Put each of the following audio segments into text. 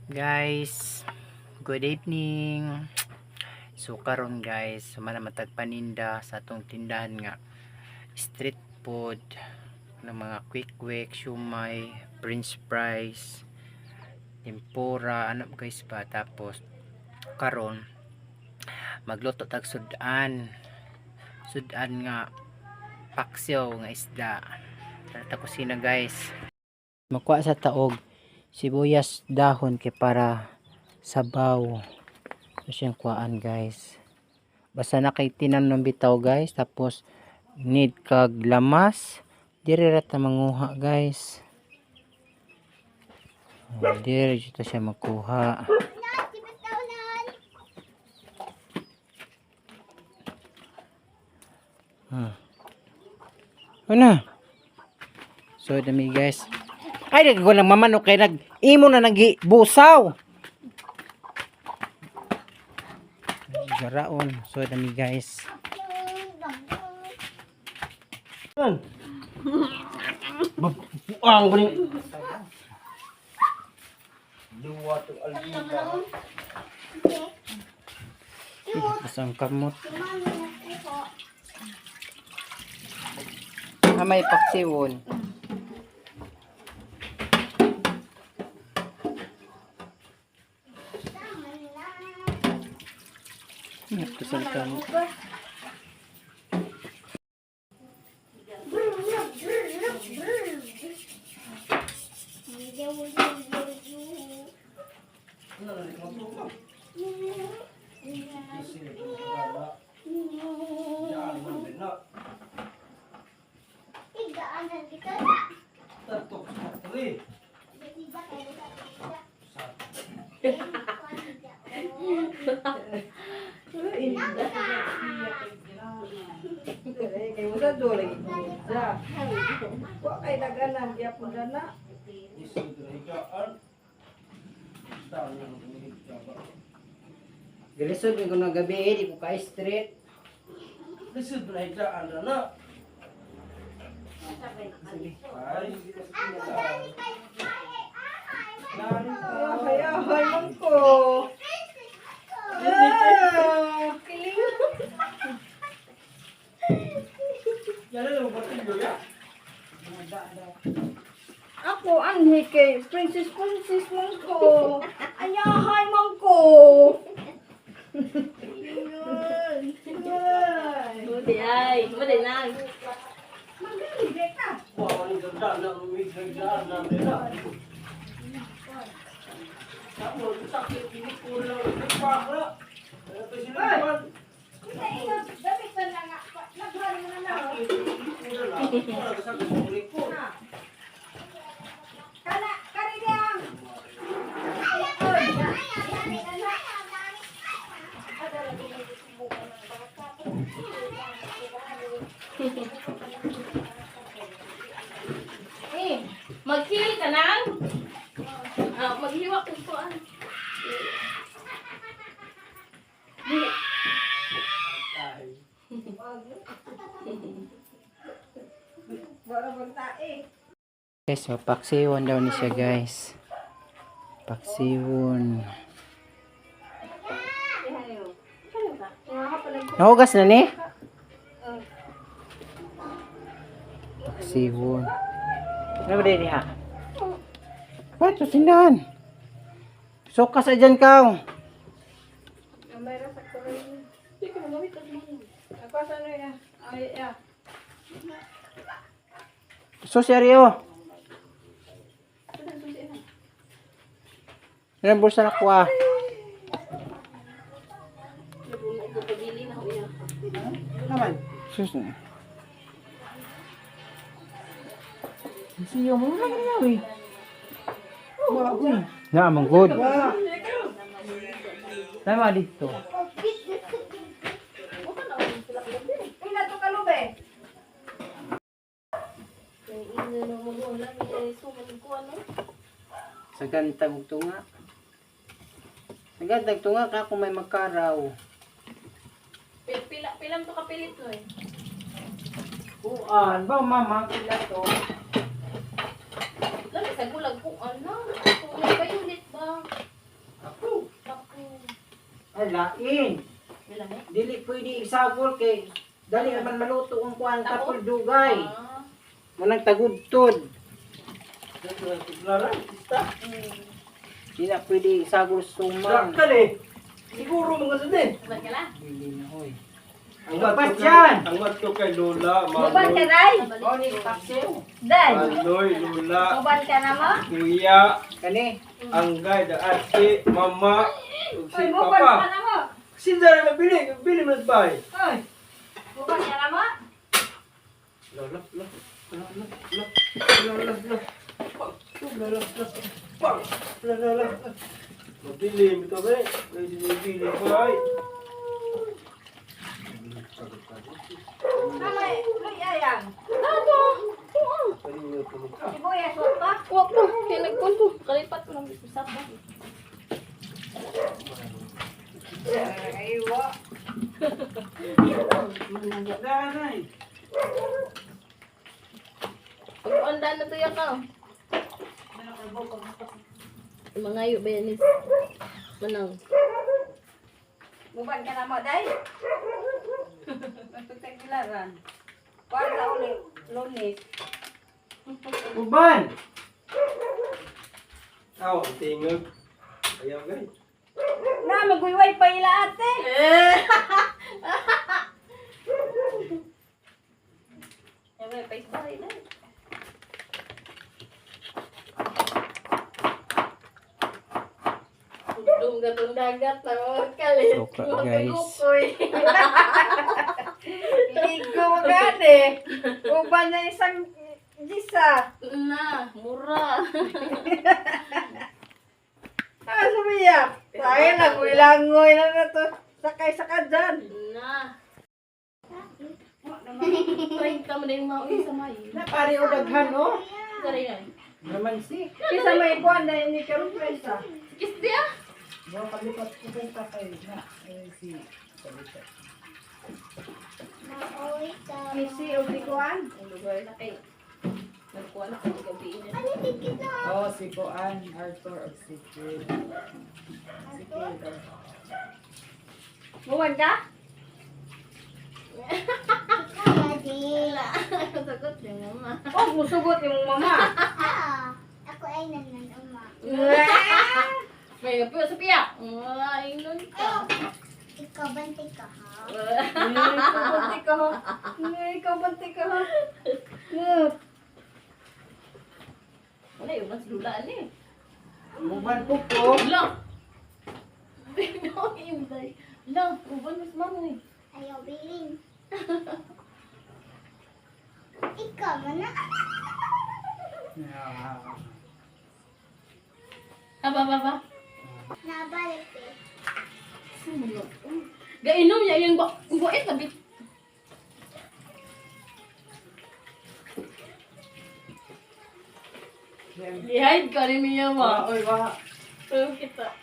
Guys, good evening. So karon guys, sumana matag paninda sa atong tindahan nga street food ng mga quick quick, siomai, french fries, tempura, ano guys ba. Tapos karon magluto tag sudan. Sudan nga paksiw nga isda. Tara ta kusina, guys. Makuha sa taog sibuyas dahon kay para sabaw. Ito siyang kuhaan, guys. Basta na kay tinanom bitaw, guys. Tapos need kag lamas. Diri ra ta manguha, guys. Oh, diri dito siya magkuha. Ano? So dami, guys. Ay, nagko nang mamanok kay nag imo na nagibusaw. Garaon. So dami, guys. Buang ko ni. Duwa to alila. Basta ang kamot. Ah, may paksiwon. Ito sa kamot. Kay mo sa dole sa. Wa kay daganan gyapon dana. Galisod ko ng gabi eh, di ko ka-street. Lisod na higaan na na. Ay, Ay, ay, man ko. Ah, kiling. Yan na mo ya. Ako anhi kay princess princess man ko. Ayahay man ko. Ay. Buti ay, buti lang. Magaling ka. Wa ni ganda na higaan na na. Ako, sakit ini ko lang pa na. Ito sila man. Damit na nga. Naghan mo na na. Ko na lang. Wala sa ko. Kana, kari diyang. Eh, maghil ka nang? Ah, maghiwa ko po ah. Bara bang tae. Guys, so paksiwon daw ni siya, guys. Paksiwon. Nahugas na ni? Paksiwon. Ano ba din ha? Ba't sa tindahan? Sukas dyan ka. May rasa ko rin. Ako sa ano ya? Ay, ya. So, seryo. Ano bulsa na kuha? Naman. Sus. Siyo mo lang na eh. Wa ko. Na man good. Tama dito. Pila to kalube? Sa gantag tunga. Sa gantag tunga ka kung may magkaraw. Pila, pilang to kapilit no eh. Kuan ba mama pila to? Lami sa gulag ko ano? Kung may bayulit ba? Ay, lain. Wala eh. Dili pwede isagol kay dali naman maluto ang kuan tapol dugay. Ah. Manang tagudtod. Lara, ista. Di na pwede isagol sumang. Dakkan eh. Siguro mga sa din. Uban ka lang. Dili na hoy. Ang Lumpas matto yan! Ang matto kay Lola, Uban ka, Manoy, Day. Oh, ni paksiw. Day. Manoy, Lola, Uban ka na mo? Kuya, Kani. Anggay, da ate, Mama, ug si Oy, uban ka Papa. na mo. Sila rin mabili, bili man sa bahay. Oy. Uban ka na mo? Lola, lola, lola, lola, lola, lola. Pang, lola, lola, pang, lola, lola. Mabili, ito ba eh? Mabili, ba eh? Tama, luy ayang. Nato. Oo. Sibuyas, wag pa. Wag mo. Kaya nagpunto. Kalipat ko lang sa ba. Ay, wa. Danay. Pag-onda na tuya ka. Mangayo ba yan is? Manang. Uban ka na mo, Day. Pagtaglaran. Kwarta uli, Lunes. Uban. Aw, ang tingog. Ayaw guys. Na, maguyway pa ila ate. Yaw, pa isbahay na. Dum gatong dagat na mga kalit. Suka, guys. Kukoy. Ligo gani. Uban na isang gisa. Na, mura. Ah, sabi niya. Tayo lang, langoy na na to. Sakay saka dyan. Na. Try ka mo na yung mauwi sa may. Na pare o daghan oh. Sorry yan. Naman si. Kisa may kuwan na ini karon presa. Kiss diya. Mo kalipat ko pa kay na. Ay, si. Kalipat. Maoy ka. Kisi o di kuwan. Ang lugar na kay. Nagkuha na ako gabi na. Ano kita? Oh, si Kuan, Arthur of si Kid. Si Kid. Buwan ka? Kaya di. Sagot yung mama. Oh, musugot yung mama. Ah, ako ay nananuma. May gabi sa piyak. Ay, nun ka. Ikaw bantay ka ha? Ikaw bantay ka ha. Ikaw bantay ka ha. Wala yung mas lulaan eh. Uban po po. Lang! Yung day. Lang, uban mas mama eh. Ayaw bilin. Ikaw man na. Ah. Aba, aba, aba. Nabalik eh. Sumunod. Gainom niya yung buit labi. I-hide ka rin niya ma. Oy, wa. Pero kita.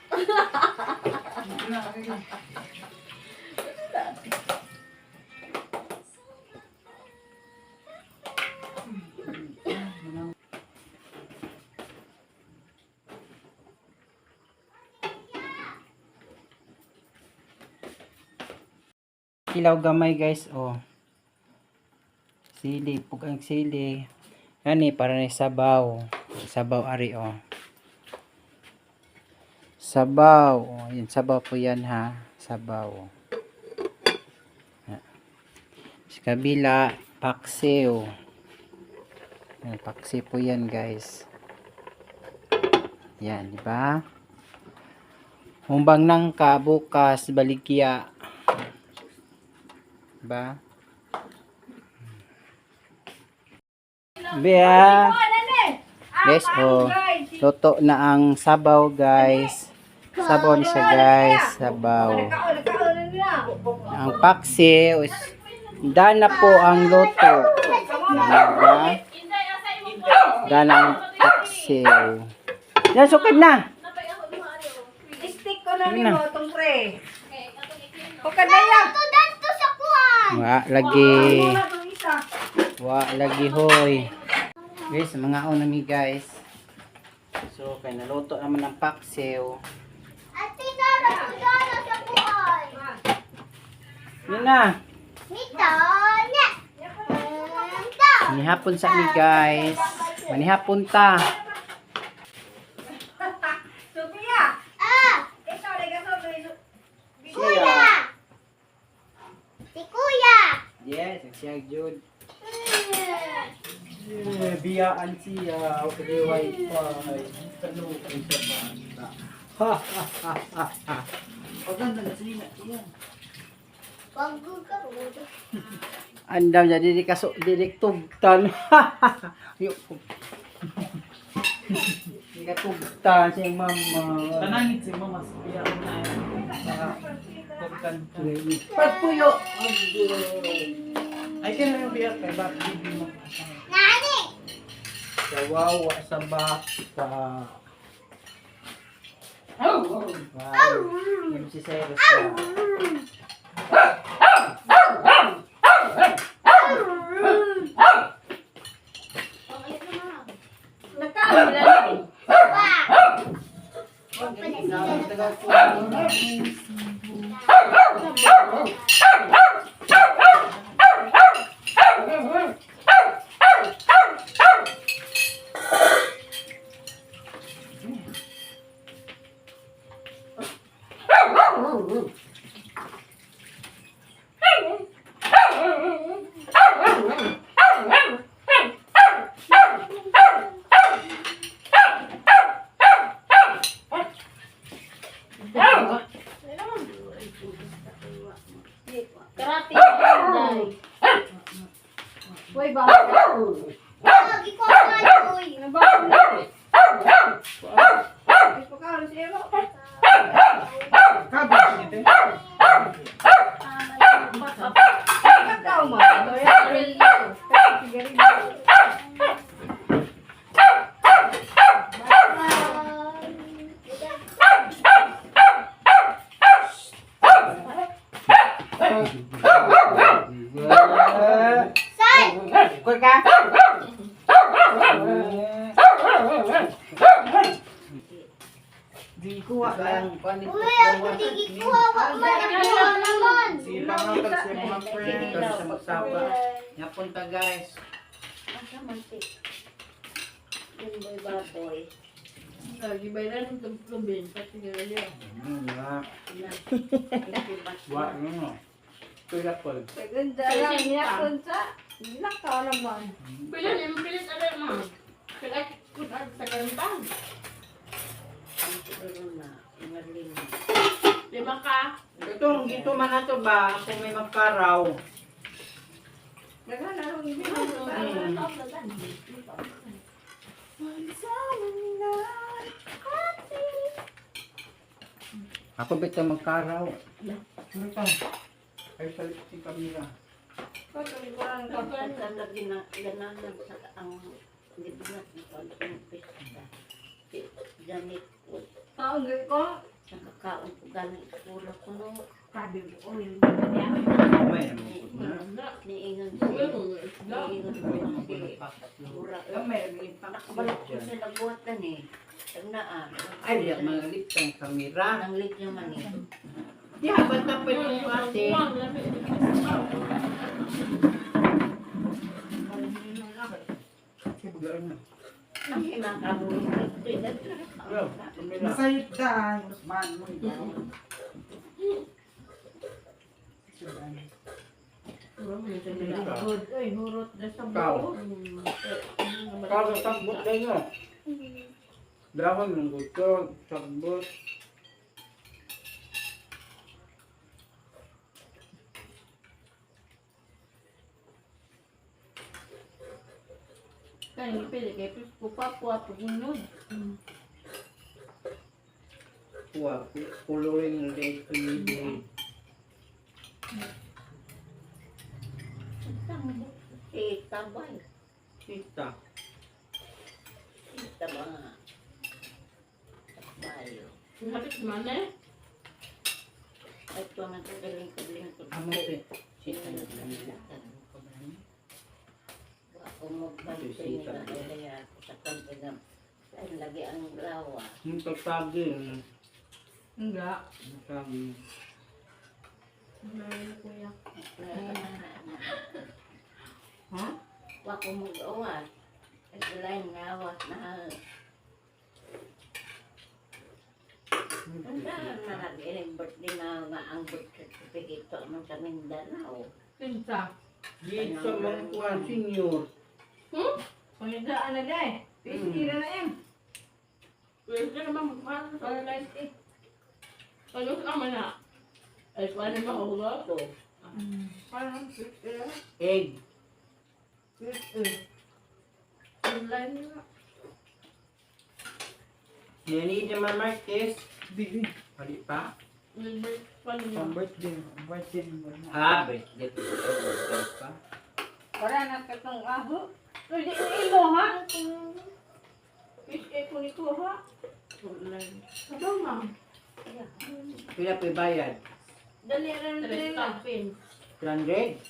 Kilaw gamay guys, oh. Sili, pug ang sili. Gani para ni sabaw. Sabaw ari oh. Sabaw, oh, yun sabaw po yan ha. Sabaw. Ya. Sa kabila, paksiw. Yan, paksiw po yan guys. Yan, di ba? Humbang nangka bukas baligya. Ba? Bea. Guys, oh. Luto na ang sabaw, guys. Sabaw ni siya, guys. Sabaw. Nakaon, nakaon na nila. Ang paksiw is dana po ang luto. Diba? Inday, asa imong po? Dana ang paksiw. Yan, sukad na. Napay ako dumaari oh. Stick ko na Ano nimo itong pre. Okay, atong i-clean no. Pagkadaya. Ito danto sa kuwan. Wa lagi. Wala itong isa. Wa lagi hoy. Guys, mga una mi guys. So, kay naluto naman ang paksiw. Ate Nara, ito dala sa kuwan. Yun na. Mito na. Mito. Manihapon sa mi guys. Manihapon ta. Sophia! Ah, Ikaw, lagi ka kuya. Si kuya. Yes, siya Jude. Biyaan siya. Okay, wifi. Kalungkay sa bata. Ha ha ha ha ha. Paganda na siya. Yan. Wag ka Andam niya, dili kaso, dili tugtan. Yo. Dili ka tugtan siya yung mama. Tanangit si mama sa biya na Tugtan ka. Pagpuyo! Ay, kailan yung biya kay bakit hindi mo? Nani. Kawawa sa bata. Wow. Yung si Cyrus na. Nakaw. Wa. Karate. Day. Uy, ba? Lagi ko ang uy. Say. Kuy ka? Di kuha lang. Uy, ako di gikuha. Wa man ako naman. Sila nga tag sa mga friend. Ito sa magsaba. Napunta guys. Asa man si Jimboy Baboy. Lagi bayaran ng tubig, pati gano'n. Nga. Wa nga. Kuya Paul. Paganda lang, hinakon sa, nakaw naman. Pila ni pilit ala ma. Pila kudag sa kantang. Lima ka. Itong gito man na to ba kung may magkaraw. Daghan na akong ibig. Ako bitaw magkaraw. Ano ka? Ay salit si Camila. Ganit ko. Ang gay ko. Nakakaon ko ganit ko ko no. Sabi ko, uy, May ano na. Niingon siya. Niingon ko si Ura. Nakabalik ko sa labuatan eh. Ang naa. Ay, di ako magalit ang kamera. Nanglit naman eh. Di habang tapos yung ate. Ang himakabuhi. Masayot daan. Man mo ikaw. Good. Uy, hurot na sa Ikaw. buo. Kaso takbot kayo. Dahon ng gusto, takbot. Kaya pili kay Pupa pagunod. Kuha, coloring red red. Eh, tabay. Kita. Taba nga. Tayo. Hapit man eh. Ay, ito nga lingkod-lingkod. Amo te. Sino Ako magbantay nila kaya sa kanila. Ay, lagi ang lawa. Yung tatagi. Nga. Tatagi. Kuya. Ha? Wa ko mag-awas. Ay, wala yung awas na. Ang nag birthday na nga ang birth certificate to man sa Mindanao. Kinsa. Dito sa mga kuwan, senior. Pangita ana day. Pistira na yan. Pwede naman mukha sa online eh. Ano ka man na? Ay, paano mahuga ko? Parang pistira. Egg. Online na. Nini naman Martes. Bibi. Wali pa. Nag-break pa niya. Ang birthday. Ang birthday. Ah, birthday. Birthday pa. Para na katong aho. Pwede imo ha? Fish egg ko nito ha? Online. Sabaw ma. Pila pa bayad? Dali ra na dali. 300?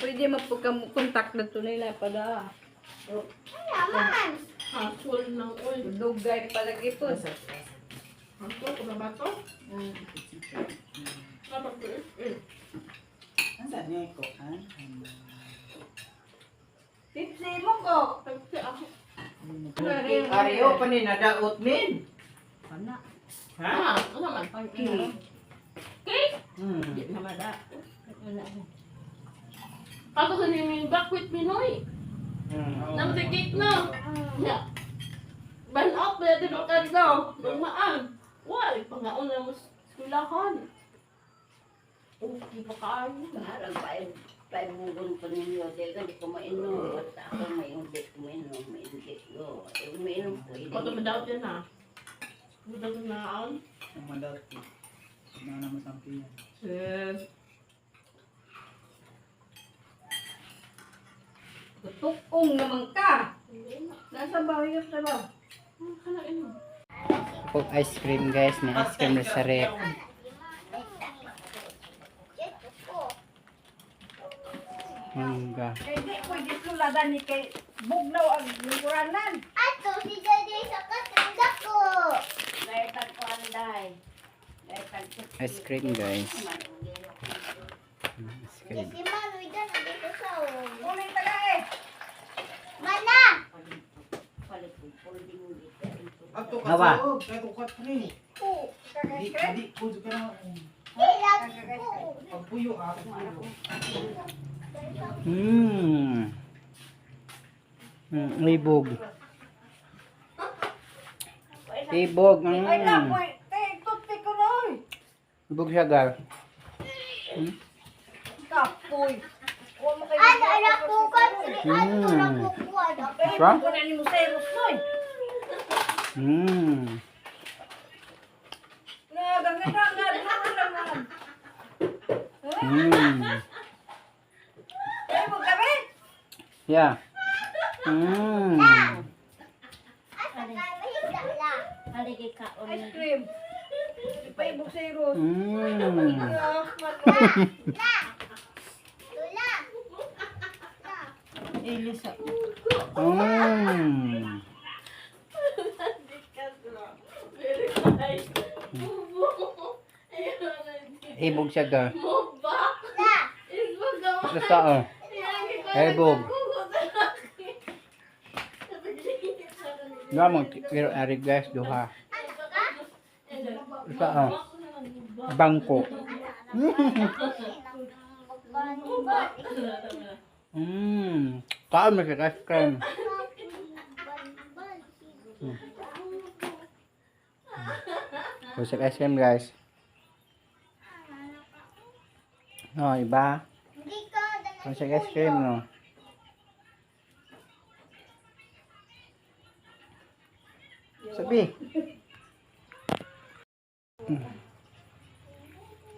Pwede mapagka-contact na to nila pada. Naman. Hasol ng oil. Dugay palagi po. Hasol ko ba to? Kapag eh. Ang saan niya ko? Ha? Tipsy mo ko. Tipsy ako. Ariyo pa ni nadaot min. Ano? Ha? Ah, ano man? Cake. Cake? Di naman da. Wala. Ako sa nimi bakwit Pinoy. Namatay cake na. Ya. Ban up na din ang kadlaw. Lumaan. Why? Pangaon na mo sa eskwelahan. Okay pa kaayo. Bahalang paimugon pa ninyo. Dahil ka di ko mainom. Basta ako may hindi ko mainom. May hindi ko. Eh, umiinom ko. Hindi. Pag dumadaot yan ah. Dumadaot na aan. Ang madal ko. Ano naman sa ampiyan. Yes. Tukong naman ka. Nasa bahay yung sabaw. Ako ice cream guys, may ice cream na sa rep. Ito ko. Mangga. Kay di ko gisuladan ni kay bugnaw ang lingkuranan. Ato si Daddy sa katanda ko. Gaya tagpo anday. Gaya tagpo. Ice cream guys. Ice cream. Si Manoy dyan, dito sa Kunin taga eh. Mana! Palit ko. Folding dito. Ato ka Hawa. sa og. Kaya ko katri. Ko. Di, di ko ka na. Ilagi ko. Pagpuyo ah. Pagpuyo. Ibog. Ibog. Ay napoy, tay tuti ko na oy. Ibog siya gal. Kapoy. Wa mo kay Ano, anak ko ka. Ano, anak ko ko. Diba? Ko na nimo seros noy. Nagangita nga nga. Ay mo gabi. Yeah. Asa ka, mahiga lang. Haligi ka. Ice cream. Paibog seros. Ah, La! Lula! Elisa. Very nice. Bubo. Ibog siya gal. Mo ba? La! Isbog naman. Basta oh. Ibog. Duha mo, pero ari guys, duha. Basta oh. Bangko. Kaon mo siya ice cream. Kusip ice cream guys. No, iba. Hindi ka dala Kusip ice cream no. Sabi.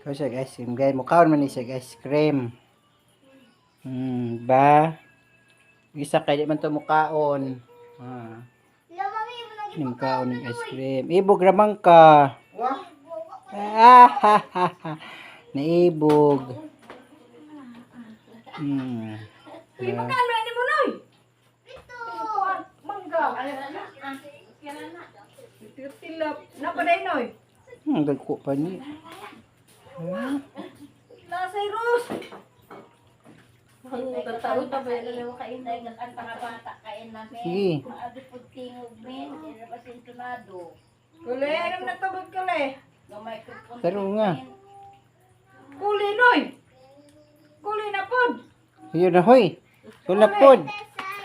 Kusip ice cream guys. Mukhaon man ni siya ice cream. Ba? Isa kay di man to mukaon. Ah. Lamangin mo nang Ni mukaon ng ice cream. Ibog ramang ka. Wah. Ah, ha, ha, ha. Naibog. Uy, magkano na ni mo noy? Ito. Mangga. Tilap. Napaday noy. Dagko pa ni. Lasay Rose. Ang tataon pa ba yun? Kain ang mga bata kain namin. Sige. Maagi po tingog min, di na pasintunado. Kule, anong natubod kule? Gamay ko po. Pero nga. Kuli noy. Kuli na pod. Yun na hoy. Wala pod.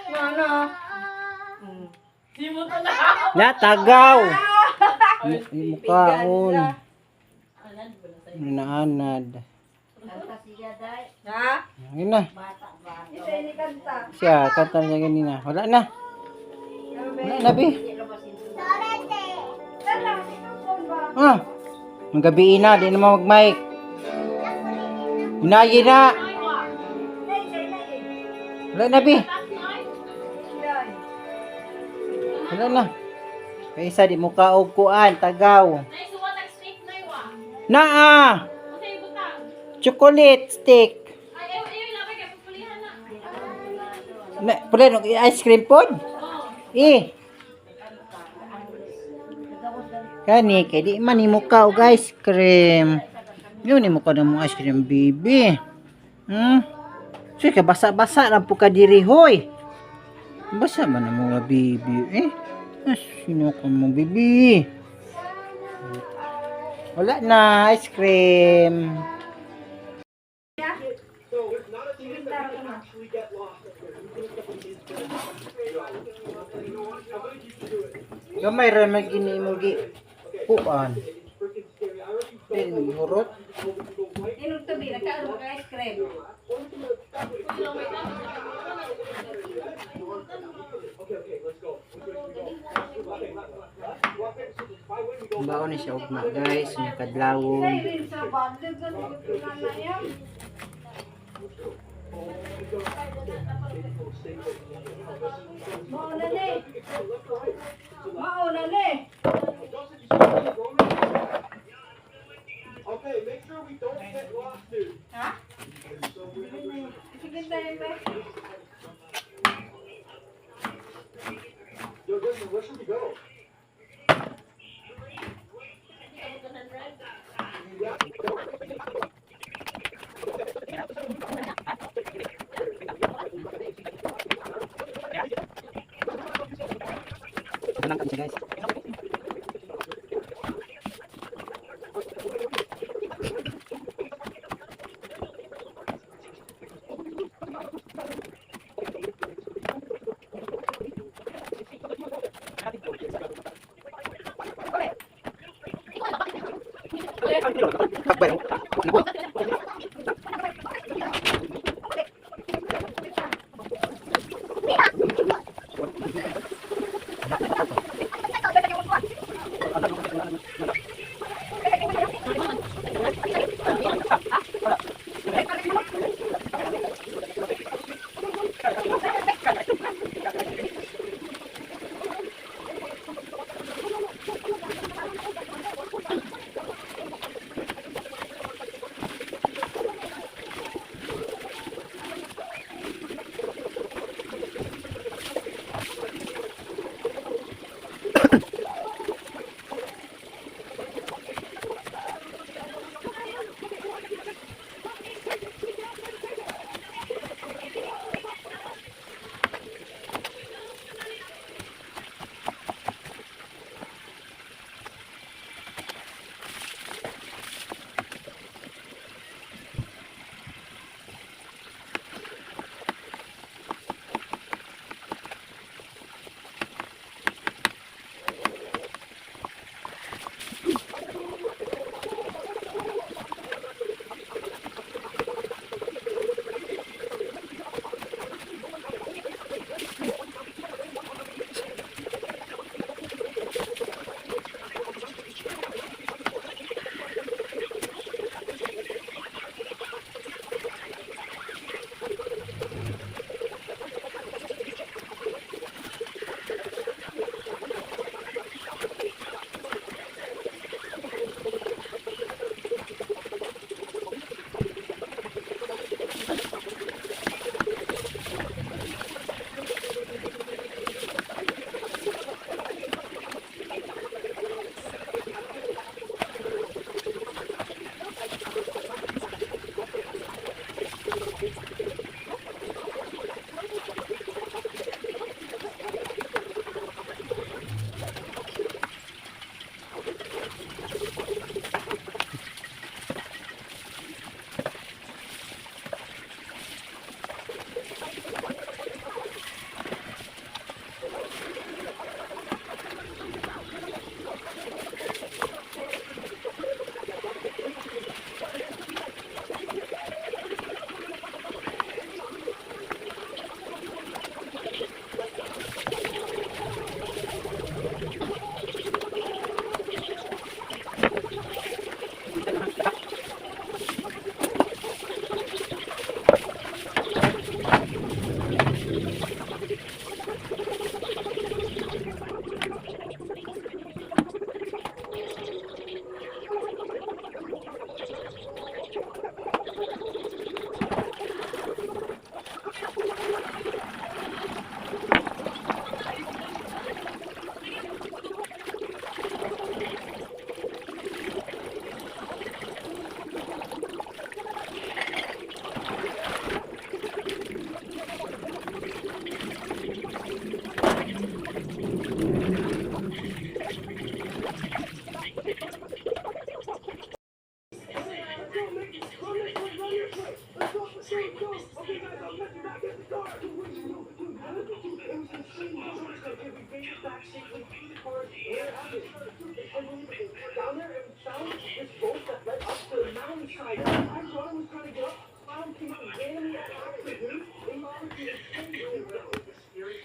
No, no. Di mo talaga. Natagaw. Mukaon. Naanad. Kanta siya day, Ha? Yun na. bata ba? Isa ini kanta. Siya, kanta niya ganina. Wala na. Wala na, bi. Di na pasintunado. Tara, itupon ba? Ah, ang gabi na, di na mag-mic. Hinayi na. Nay, say nay. Wala na, bi. Day. Wala na. Kaysa di mo kaog kuan, tagaw. Nay, suwa tag steak nay wa. Naa! Unsa yung butang? Chocolate stick. Ay, ay, ay, labay kay pupulihan na. Na, pula, no, ice cream pod? Oh. Eh. Kani, kay di man nimo ka og ice cream. Yun nimo ka na mo ice cream, baby. Sige, basa-basa lang po ka diri, hoy. Basa ba na mo nga, baby? Eh, as, sino ka mo, baby? Wala na, ice cream. Gamay ra man gini mo gi kuan. Dili mo gihurot. Inog tabi, nagkaroon ka ice cream. Baon ni siya ugma guys, nya kadlawon. Say rin sa bandog, ganun yung na yan. Mauna ni. Mauna ni. Okay, make sure we don't get lost, dude. Ha? Sige tayo, be. Yo, Justin, where should we go? Kanang siya guys.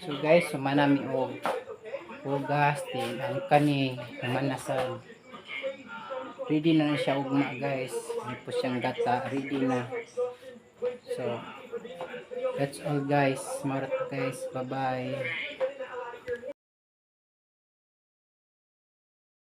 So guys, sumana mi og hugas din ang kani human na sa ready na na siya ugma, guys. Ano po siyang gata, ready na. So that's all, guys. Marat, guys. Bye bye.